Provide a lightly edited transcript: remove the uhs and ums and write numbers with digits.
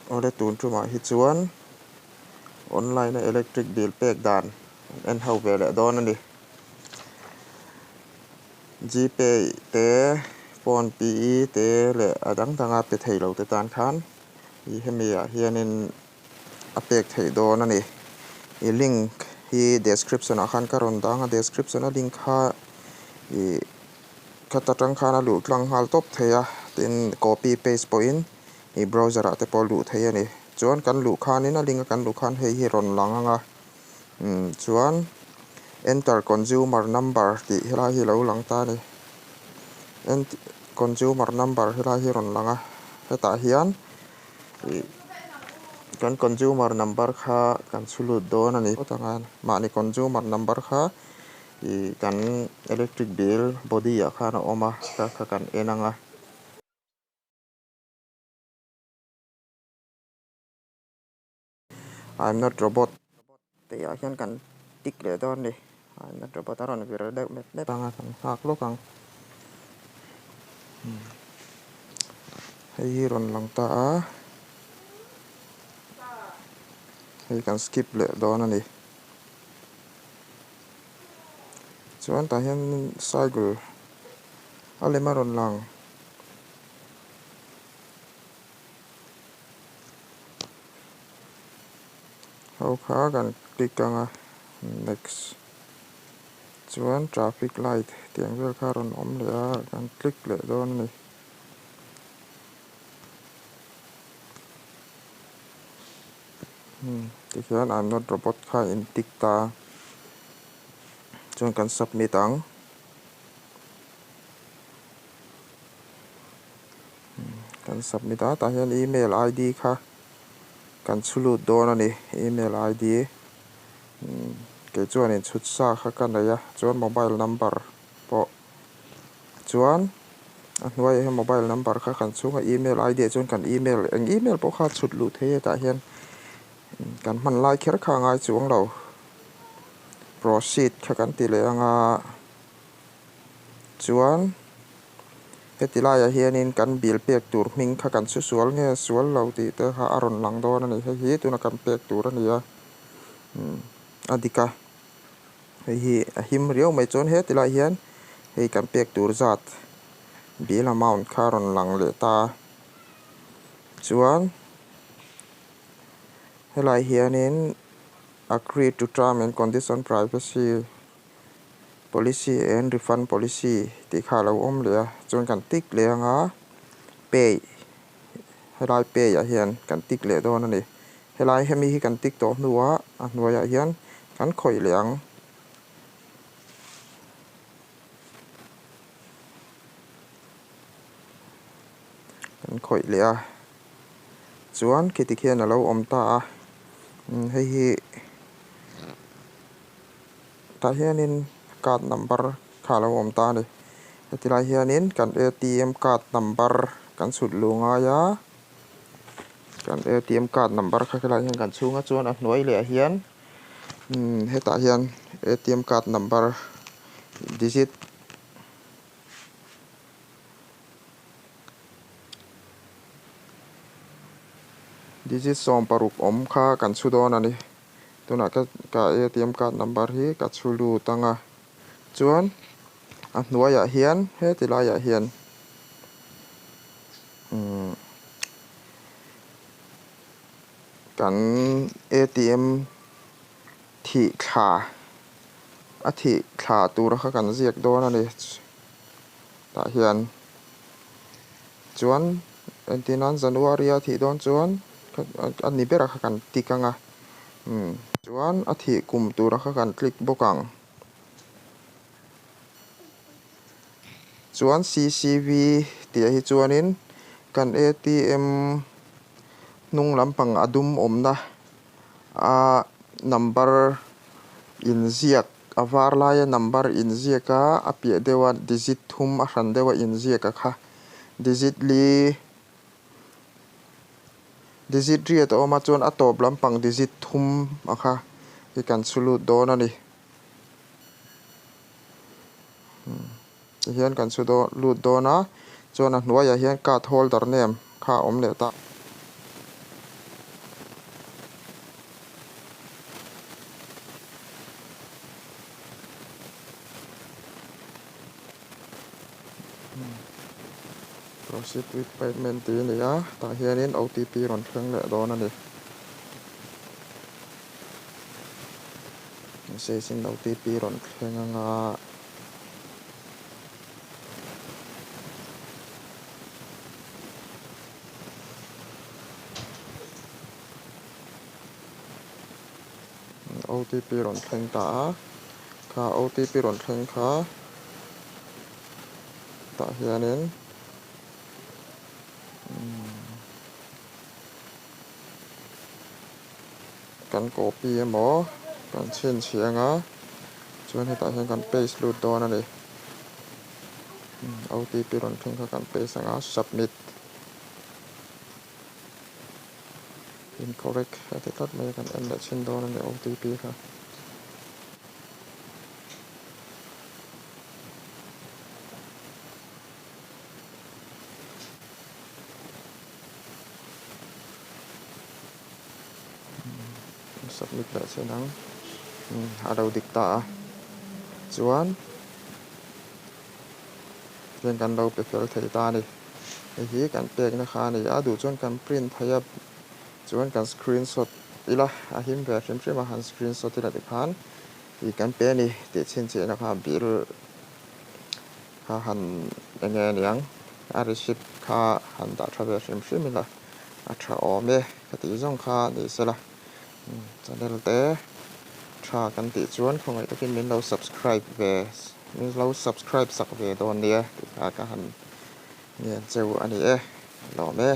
Awle tun tumah hi chuan online a electric bill pek dan en ho ve leh dawn a ni. Gpay te phone pe te leh a dang dang a pe thei lo te tan khan ih hemi ah hianin a pek theih dawn a ni. Ih link hi description ah khan ka rawn dang a description a link kha ih khata tang khan a luh tlang nghal tawp thei a tin copy paste pawhin ih browser ah te pawh luh theih a ni. Chuan kan luh khanin a link a kan luh khan hei hi rawn lang ang a umm chuan enter consumer number tih helai hi lo lang ta a ni. Consumer number helai hi rawn lang a hetah hian ih kan consumer number kha kan chhu lut dawn a ni phawt ang a mahni consumer number kha ih kan electric bill body ah khan a awm a kha kha kan en ang a. I'm not robot tih ah hian kan tick leh dawn a ni I'm not robot a rawn vir deuh mep mep ang a kan nghak lawk ang hei hi rawn lang ta a hei kan skip leh dawn a ni chuan tah hian cycle a lem a rawn lang. Ho kha kan click ang a next chuan traffic light tiang vel kha a rawn awm leh a kan click leh dawn a ni. Tikhian I'm not robot kha in tick ta chuan kan submit ang. Kan submit a tah hian email id kha kan chhu lut dawn a ni email id kei chuan in chhut sa kha ka nei a chuan mobile number pawh chuan a hnuaiah hian mobile number kha kan chhung a email id ah chuan kan email eng email pawh kha chhut luh theih a tah hian kan hman lai kher kha a ngai chuang lo proceed kha kan ti leh ang a. Chuan heti laiah hianin kan bill pek tur hming kha kan su sual nge sual lo tih te kha a rawn lang dawn a ni. Hei hi tuna kan pek tur a ni a, umm a dik a, hei hi a him riau mai. Chuan heti laiah hian hei kan pek tur zat bill amount kha a rawn lang leh ta a, chuan helaiah hianin agree to term and condition privacy. Policy and refund policy tih kha a lo awm leh a chuan kan tick leh ang a pay helai pay ah hian kan tick leh dawn a ni helai hemi hi kan tick tawh hnuah a hnuaiah hian kan khawih leh ang. Kan khawih leh a chuan khiti khian a lo awm ta a hei hi. Tah hianin card number kha a lo awm ta a ni. Heti lai hianin kan atm card number kan chhut luh ngai a, kan atm card number kha helaiah hian kan chhung a chuan a hnuai leh ah hian umm hetah hian atm card number digit digit 16 awm kha kan chhu dawn a ni. Tunah ka ka atm card number hi ka chhu lut ang a, chuan a hnuaiah hian heti laiah hian umm kan atm thih thla a thih thla tur kha kan ziak dawn a ni tah hian chuan entir nan January a thih dawn chuan a ni ber a kha kan tick ang a umm chuan a thih kum tur a kha kan click bawk ang chuan C_C_V tih ah hi chuanin kan A_T_M hnung lampang a dum awmna a number inziak a var laia number inziak a a piah deuha digit thum a hran deuha inziak a kha digit li digit riat a awm a chuan a tawp lampang digit thum a kha hi kan chhu lut dawn a ni tihian kan chhu dawn lut dawn a chuan a hnuaiah hian card holder name kha a awm leh ta. Proceed with payment tih a ni a, tah hianin OTP rawn thleng leh dawn a ni. Message in OTP rawn thleng anga. OTP rawn thleng ta a, kha OTP rawn thleng kha tah hianin kan copy emaw kan chhinchhiah anga chuan hetah hian kan paste lut dawn a ni. OTP rawn thleng kha kan paste anga submit. Incorrect a ti tlat mai a, kan en leh chhin dawn a ni OTP kha. Submit leh chhin ang. A lo dik ta a. Chuan heng kan lo pe fel thei ta a ni. Hei hi kan pekna kha a ni a, duh chuan kan print thei a, chuan kan screenshot ila a him ve hrim hrim a, han screenshot ila tikhan ih kan pe a ni tih chhinchhiahna kha bill kha han eng nge a niang a receipt kha han dah tha ve hrim hrim ila a tha awm e ka tih zawng kha ni sela channel te tha kan tih chuan khawngaih takin min lo subscribe ve min lo subscribe sak ve dawn nia tih kha ka han. Ngen cheu a ni e, lawm e.